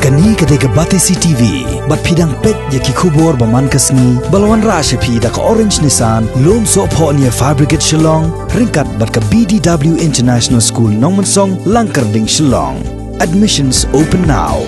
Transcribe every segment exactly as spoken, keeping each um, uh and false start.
Kane ka dei ka Batesi T V, bad phi dang peit ïa ki khubor ba man ka sngi, ba la wanrah sha phi da ka Orange Nissan, Lumsohphoh near Fire Brigade Shillong, ryngkat bad ka B D W International School Nongmensong, Langkyrding, Shillong. Admissions open now.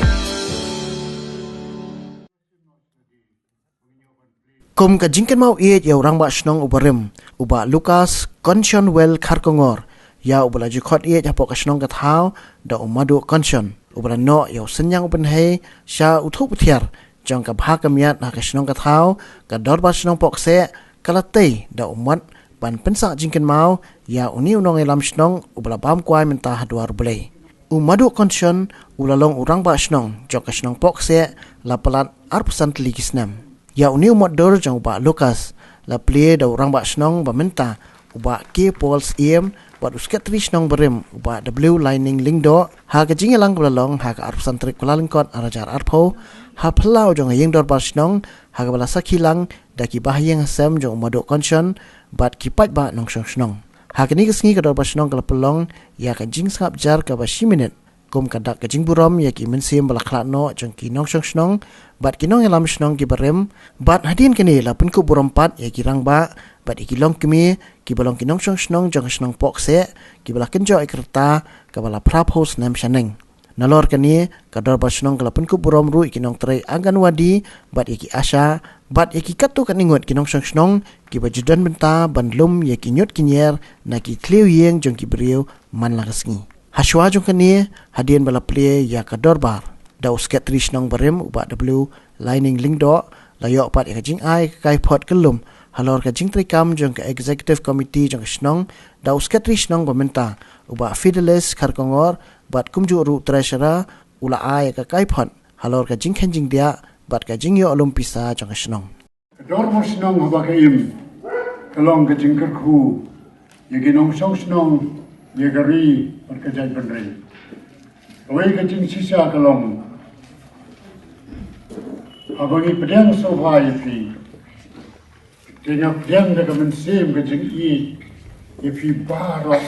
Kum ka jingkynmaw ïeit ïa u rangbah shnong u barim, u Bah Lucas Conchonwell Kharkongor, ïa uba la ju khot ïeit hapoh ka shnong ka thaw da u Maduh Conchon, uba la noh ïa u synñiang u pynhei sha u thuh u thiar jong ka bha ka miat ha ka shnong ka thaw, ka Dorbar Shnong Pohkseh ka la tei da u mot ban pynsah jingkynmaw ïa une u nongïalam shnong uba la bam kwai mynta ha dwar U Blei. U Maduh Conchon u la long u rangbah shnong jong ka shnong Pohkseh la palat arphew san tylli ki snem. Ïa une u mot dur jong u Bah Lucas la plie da u rangbah shnong ba mynta, u Bah K Paul Syiem, bad u sekretari shnong barim, u Bah W Laining Lyngdoh, ha ka jingïalang kaba la long ha ka arphew san tarik Kyllalyngkot arhajar arphew, ha phyllaw jong ka ïing dorbar shnong, ha kaba la sakhi lang da ki bahaïing hasem jong u Maduh Conchon bad ki paidbah nongshong shnong. Ha kane ka sngi ka dorbar shnong ka la pynlong ïa ka jingsngap jar kaba shi minit, kum ka dak ka jingburom ïa ki mynsiem ba la khlad noh jong ki nongshong shnong bad ki nongïalam shnong ki barim, bad hadien kane la pynkup burom pat ïa ki rangbah bad ïa ki longkmie kiba long ki nongshong shnong jong ka shnong Pohkseh, kiba la kynjoh ïa ka rta kaba la phraphew snem shaneng. Nalor kane, ka dorbar shnong ka la pynkup burom ruh ïa ki nongtrei Anganwadi bad ïa ki ASHA bad ïa ki katto katne ngut ki nongshong shnong kiba ju don bynta ban lum ïa ki ñiut ki ñier na ki thliew ïing jong ki briew man la ka sngi. Hashwa jong kane, hadien ba la plie ïa ka dorbar da u sekretari shnong barim, u Bah W Laining Lyngdoh, la ïoh pat ïa ka jingai ka kaiphod kyllum halor ka jingtreikam jong ka executive committee jong ka shnong da u sekretari shnong ba mynta, u Bah Fidelis Kharkongor, bad kumjuh ruh treasurer, u la ai ïa ka kaiphod halor ka jingkheiñ jingdiah bad ka jingïoh lum pisa jong ka shnong. Ka dorbar shnong haba ka im ka long ka jingkyrkhu ïa ki nongshong shnong, ïa ka ri bad ka jaitbynriew. Kawei ka jingshisha ka long, haba ngi pdiang sngewbha ïa phi, te nga pdiang da ka mynsiem ka jingïeit ïa phi baroh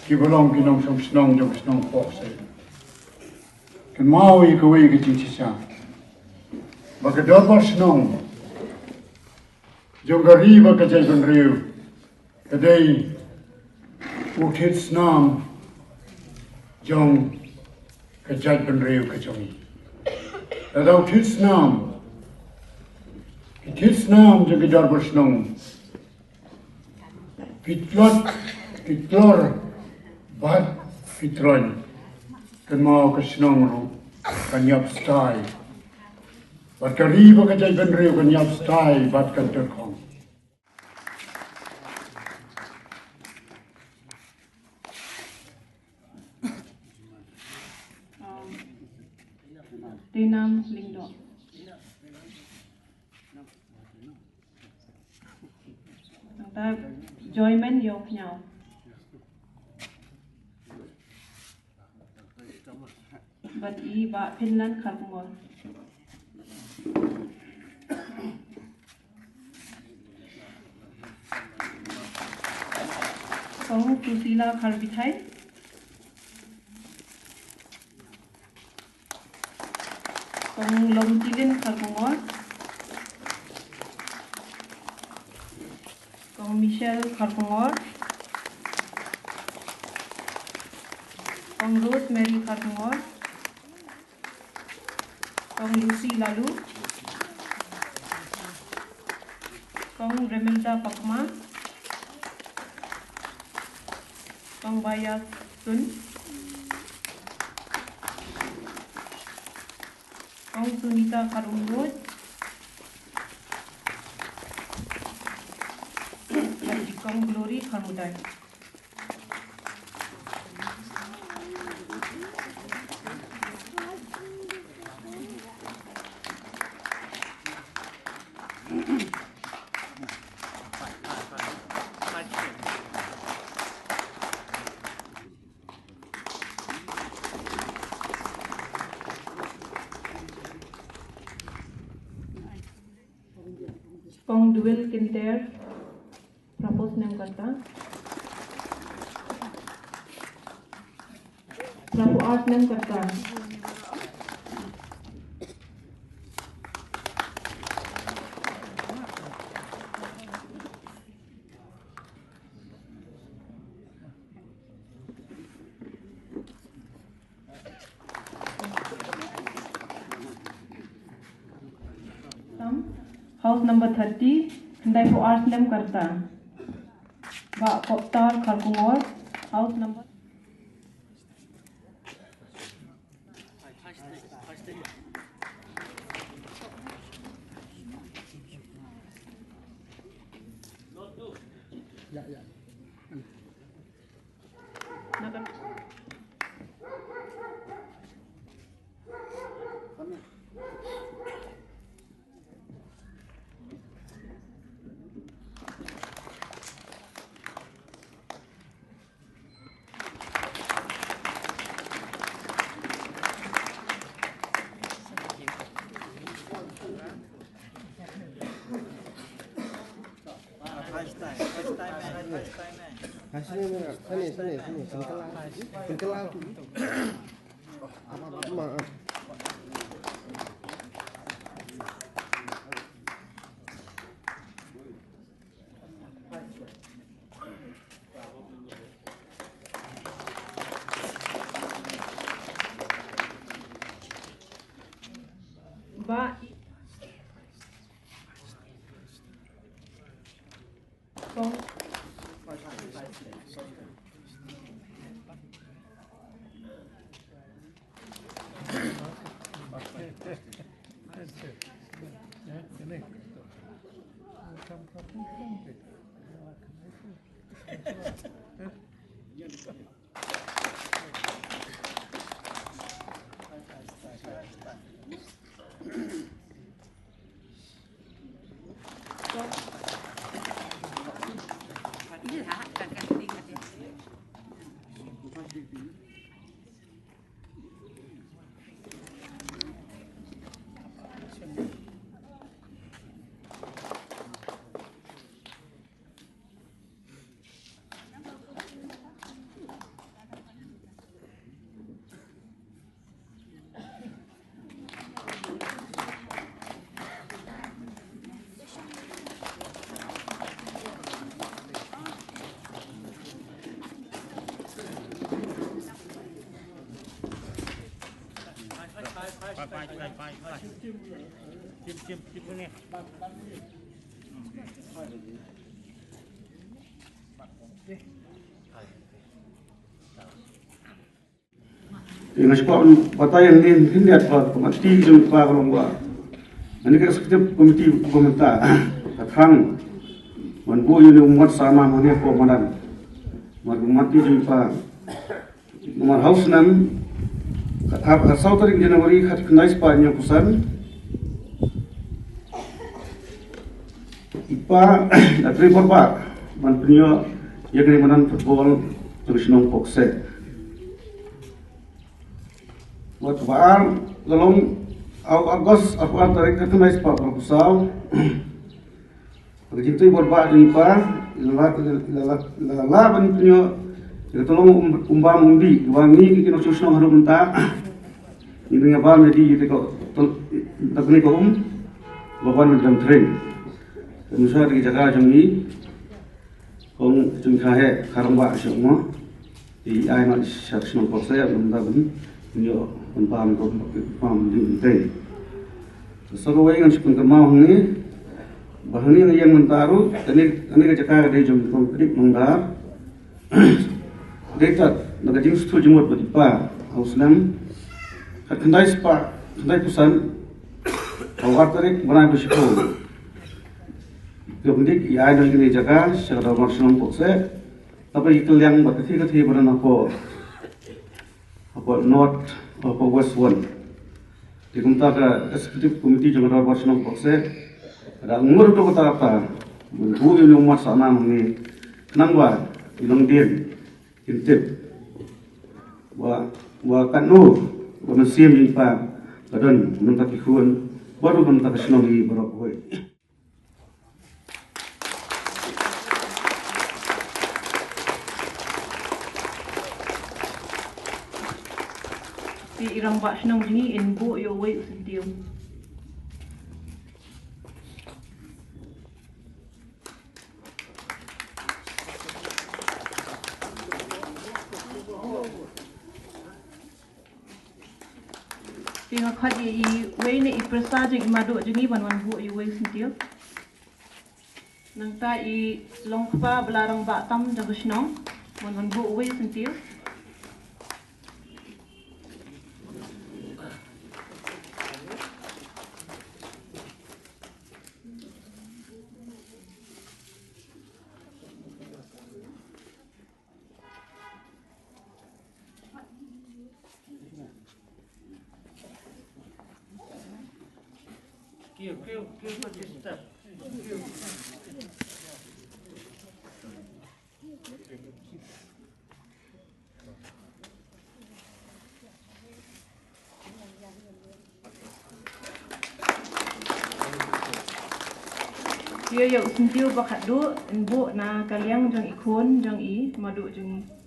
kiba long ki nongshong shnong jong ka shnong Pohkseh. Kynmaw ïa kawei ka jingshisha, ba ka dorbar shnong jong ka ri bad ka jaitbynriew ka dei u thied snam jong ka jaitbynriew ka jong ngi. Lada u thied snam, ki thied snam jong ki dorbar shnong ki tlot, ki tlor bad ki troiñ, kynmaw ka shnong ruh kan ïap stai, bad ka ri bad ka jaitbynriew kan ïap stai bad kan tyrkhong. Deinam Lyngdoh. Nangta Joyman Ïawphniaw. Bad i Bah Pynlan Kharkongor. Kong Susila Kharbithai. Kong Longtilin Kharkongor. Kong Michelle Kharkongor. Kong Rosemary Kharkongor. Kong Lucy Lalu. Kong Remilda Pakma. Kong Baya Sun. Kong Sunita Kharumroj. Kong Glory Kharmudai. Kong Duel Kinter, phraphew snem ka rta. Phraphew ar snem ka rta. House number thirty, khyndai phew ar snem ka rta. Bah Koptar Kharkongor, house number Bah. Nga shu kwah ban batai ïa kane khyndiat ba ka committee jong i pa ka long ba, ïa kane ka executive committee ba mynta ka thrang ban buh ïa une u mat sahnam hangne hapoh madan. Namar ka committee jong i pa, namar ha u snem, ha ka saw tarik January khatkhyndai spah hynñiewphew san, i pa la trei bor bha ban pynïoh ïa kane ka madan football jong ka shnong Pokseh. Wat ba ar, la long ha u August, ha u ar tarik khatkhyndai spah hynñiewphew saw. Ka jingtrei bor bha jong i pa la, la, la, la, la, la ban pynïoh ïa ka tyllong um, um bam um dih, kaba ngi ki nongshong shnong haduh mynta ngi dang ïa bam ïa dih ïa ka, ka, kane ka um, ba wan ban jam trei. Ka mynshuwa da ki jaka jong ngi, kong jong ka heh ka rangbah sha u mo. Te ai noh sha ka shnong Pokseh, ym da ban ïoh ban pam, pam ding tei. Sa kawei ngan shu pynkynmaw hangne ba hangne na ïing mynta ruh, kane, kane ka jaka ka dei jong kong Kdik Nongdar. Dei tat na ka jingsngewthuh jingmut bad i pa ha u snem khatkhyndai spah khyndaiphew san, ha u ar tarik bnai ba shiphew. Kong Kdik i ai noh ïa kane ka jaka sha ka dorbar shnong Pokseh. Tapa i kylliang bad kathie kathie ba don hapoh, hapoh North, hapoh West Zone. Te kumta ka executive committee jong ka dorbar shnong Pokseh ka da ngur ruh kata kata ban buh ïa une u mat sahnam hangne khnang ba i nongdien kin tip ba, ba katno ka mynsiem jong i pa ka don na bynta ki khun bad ruh na bynta ka shnong jong ngi baroh kawei. Te i rangbah shnong jong ngi in buh ïa uwei u syntiew. Te nga khot ïa iwei na i pyrsa jong i Madoh jong ngi ban wan buh ïa uwei u syntiew. Nangta i long kpa ba la rangbah tam jong ka shnong, mon mon buh wei syntiew. Ïa ïa u syntiew ba khatduh yn buh na ka liang jong i khun jong i, madu jong i.